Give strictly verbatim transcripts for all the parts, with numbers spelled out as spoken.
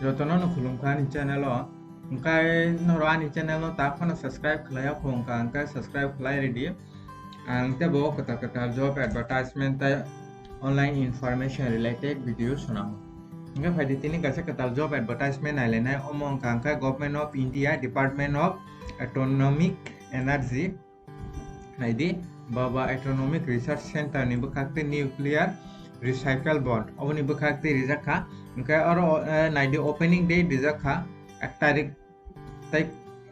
Jotono no khulumkha ani channel o. Hwnkhe norok ani channel no ta phano subscribe khlai ya kho wngkha, hwnkhe subscribe khlai ridi. Ang tebo kwtal kwtal job advertisement tei online information related video swnamo. Hwnkhe phaidi tini kaisa kwtal job advertisement nailainai, omo wngkha hwnkhe Government of India, Department of Atomic Energy. Naidi, Baba Atomic Research Center ni bwkhak tei Nuclear Recycle Board, oboni bwkhak tei rijak kha. Hwnkhe oro, eh, naidi, opening date rijak kha ek tarik tei,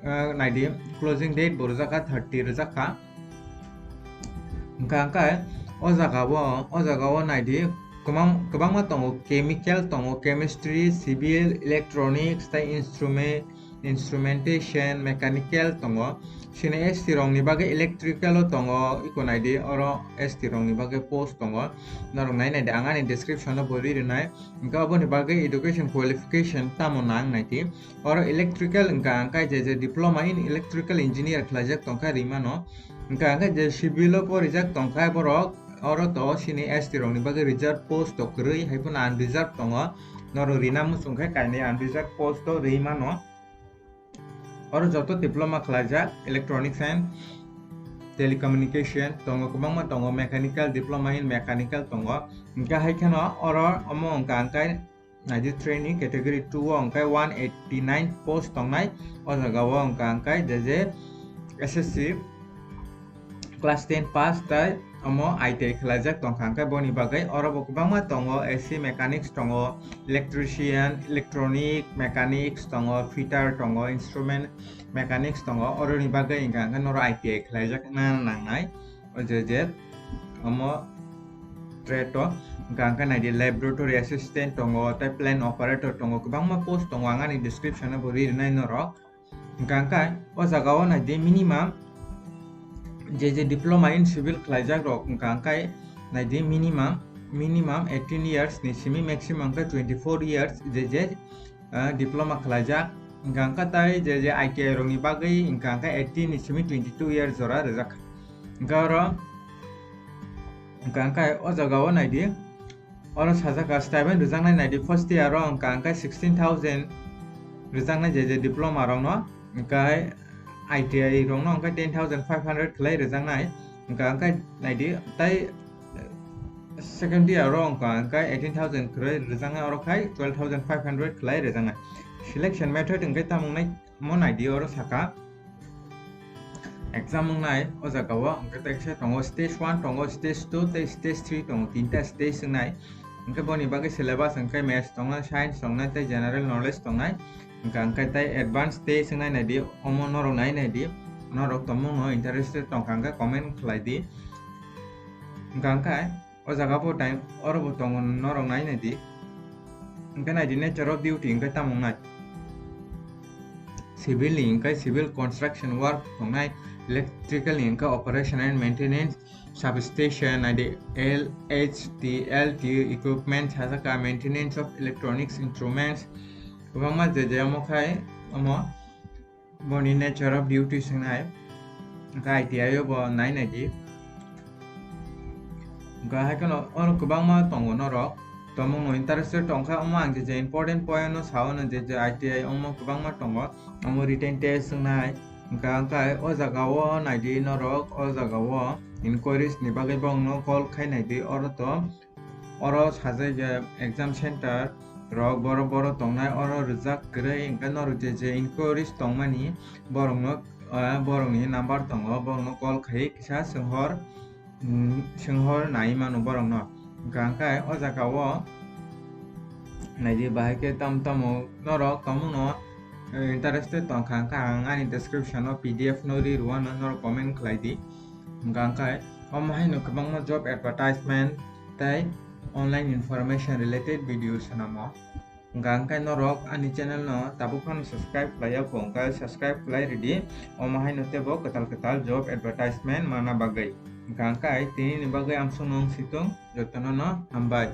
eh, naidi, closing date bo rijak kha thirty rijak kha. Hwnkhe hwnkhe o jaga o, o jaga o naidi, kwbang-, kwbangma tongo, chemical tongo, chemistry, civil, electronics tei instrument, instrumentation, mechanical tongo. Sini S T rokni bagwi electrical o tongo, iko naidi oro S T rokni bagwi post tongo. Norok nai naidi, ang ani description o bo ri rwnai. Hwnkhe oboni bagwi education qualification tamo nang naidi. Oro electrical hwnkha hwnkhe je je diploma in electrical engineer khlaijak tongkha rimano. Hwnkha hwnkhe je civil o porijak tongkha borok, oro to sini S T rokni bagwi reserve post to kwrwi, hai phano unreserved tongo. Norok rina muchung khe kainwi unreserved post o rimano. Oro joto diploma khlaijak, electronics and telecommunication tongo, kwbangma tongo, mechanical diploma in mechanical tongo. Hwnkhe hai kheno oro omo wngkha hwnkhe naidi training category two o hwnkhe one eighty nine post tongnai. O jaga o wngkha hwnkhe je je S S C class ten pass tei omo I T I khlaijak tongkha, hwnkhe boni bagwi oro bo kwbangma tongo, A C mechanics tongo, electrician, electronic mechanics tongo, fitter tongo, instrument mechanics tongo, oroni bagwi hwnkha hwnkhe norok I T I khlaijak na nangnai. O je je omo trade o hwnkha hwnkhe naidi laboratory assistant tongo, tei plant operator tongo, kwbangma post tongo, ang ani description o bo ri rwnai norok. Hwnkha hwnkhe o jaga o naidi minimum je je diploma in civil khlaijak rok hwnkha hwnkhe naidi minimum, minimum eighteen years ni simi maximum khe twenty four years je je, ah, diploma khlaijak. Hwnkha hwnkhe tai je je I T I rokni bagwi hwnkha hwnkhe eighteen ni simi twenty two years jora rijak. Hwnkhe oro hwnkha hwnkhe o jaga o naidi. Oro sajak kha stipend rwjaknai naidi first year o hwnkha hwnkhe sixteen thousand rwjaknai je je diploma rokno, hwnkhe I T I rokno hwnkhe ten thousand five hundred khlai rwjaknai, hwnkha hwnkhe naidi tai second year o hwnkha hwnkhe eighteen thousand khlai rwjaknai, oro khai twelve thousand five hundred khlai rwjaknai. Selection method hwnkhe tamo wngnai mo naidi oro saka. Exam wngnai o jaga o hwnkhe teksa tongo, stage one tongo, stage two tei stage three tongo, tinta stage wngnai. Hwnkhe boni bagwi syllabus hwnkhe maths tongnai, science tongnai tei general knowledge tongnai. Hwnkha hwnkhe tei advance test wngnai naidi, omo norok nai naidi, norok tongmungno interested tongkha hwnkhe comment khlai di. Hwnkha hwnkhe o jaga bo time oro bo tongo, norok nai naidi. Hwnkhe naidi nature of duty hwnkhe tamo wngnai. Civil ni hwnkhe civil construction work tongnai, electrical ni hwnkhe operation and maintenance, substation, naidi L H T, L T equipment, sajak kha maintenance of electronics instruments, kwbangma je je omo khai omo boni nature of duty swngnai, hwnkhe I T I o bo nai naidi. Hwnkhe hai kheno oro kwbangma tongo norok, tongmungno interested tongkha, omo ang je je important point no sao no je je I T I omo kwbangma tongo, omo written test wngnai, hwnkha hwnkhe o jaga o naidi norok, o jaga o inquiries ni bagwi borokno call khai naidi, oro to Oro sajak je exam center rok borok borok tongnai, oro rijak kwrwi, hwnkhe norok je je inquiries tongmani borokno, ah, borokni number tongo, borokno call khai kisa swnghor, mm, swnghor nai mano borokno. Hwnkha hwnkhe o jaga o naidi bahai khe tam tamo norok tongmungno, eh, interested tongkha hwnkhe ang ani description o P D F no ri rwano, norok comment khlai di. Hwnkha hwnkhe omo haino kwbangma job advertisement tei online information related video swnamo. Hwnkha hwnkhe norok ani channel no tabuk phano subscribe khlai ya kho, hwnkhe subscribe khlai ridi, omo haino teibo kwtal kwtal job advertisement mana bagwi. Hwnkha hwnkhe tini ni bagwi amsong nung situng, jotono no hambai.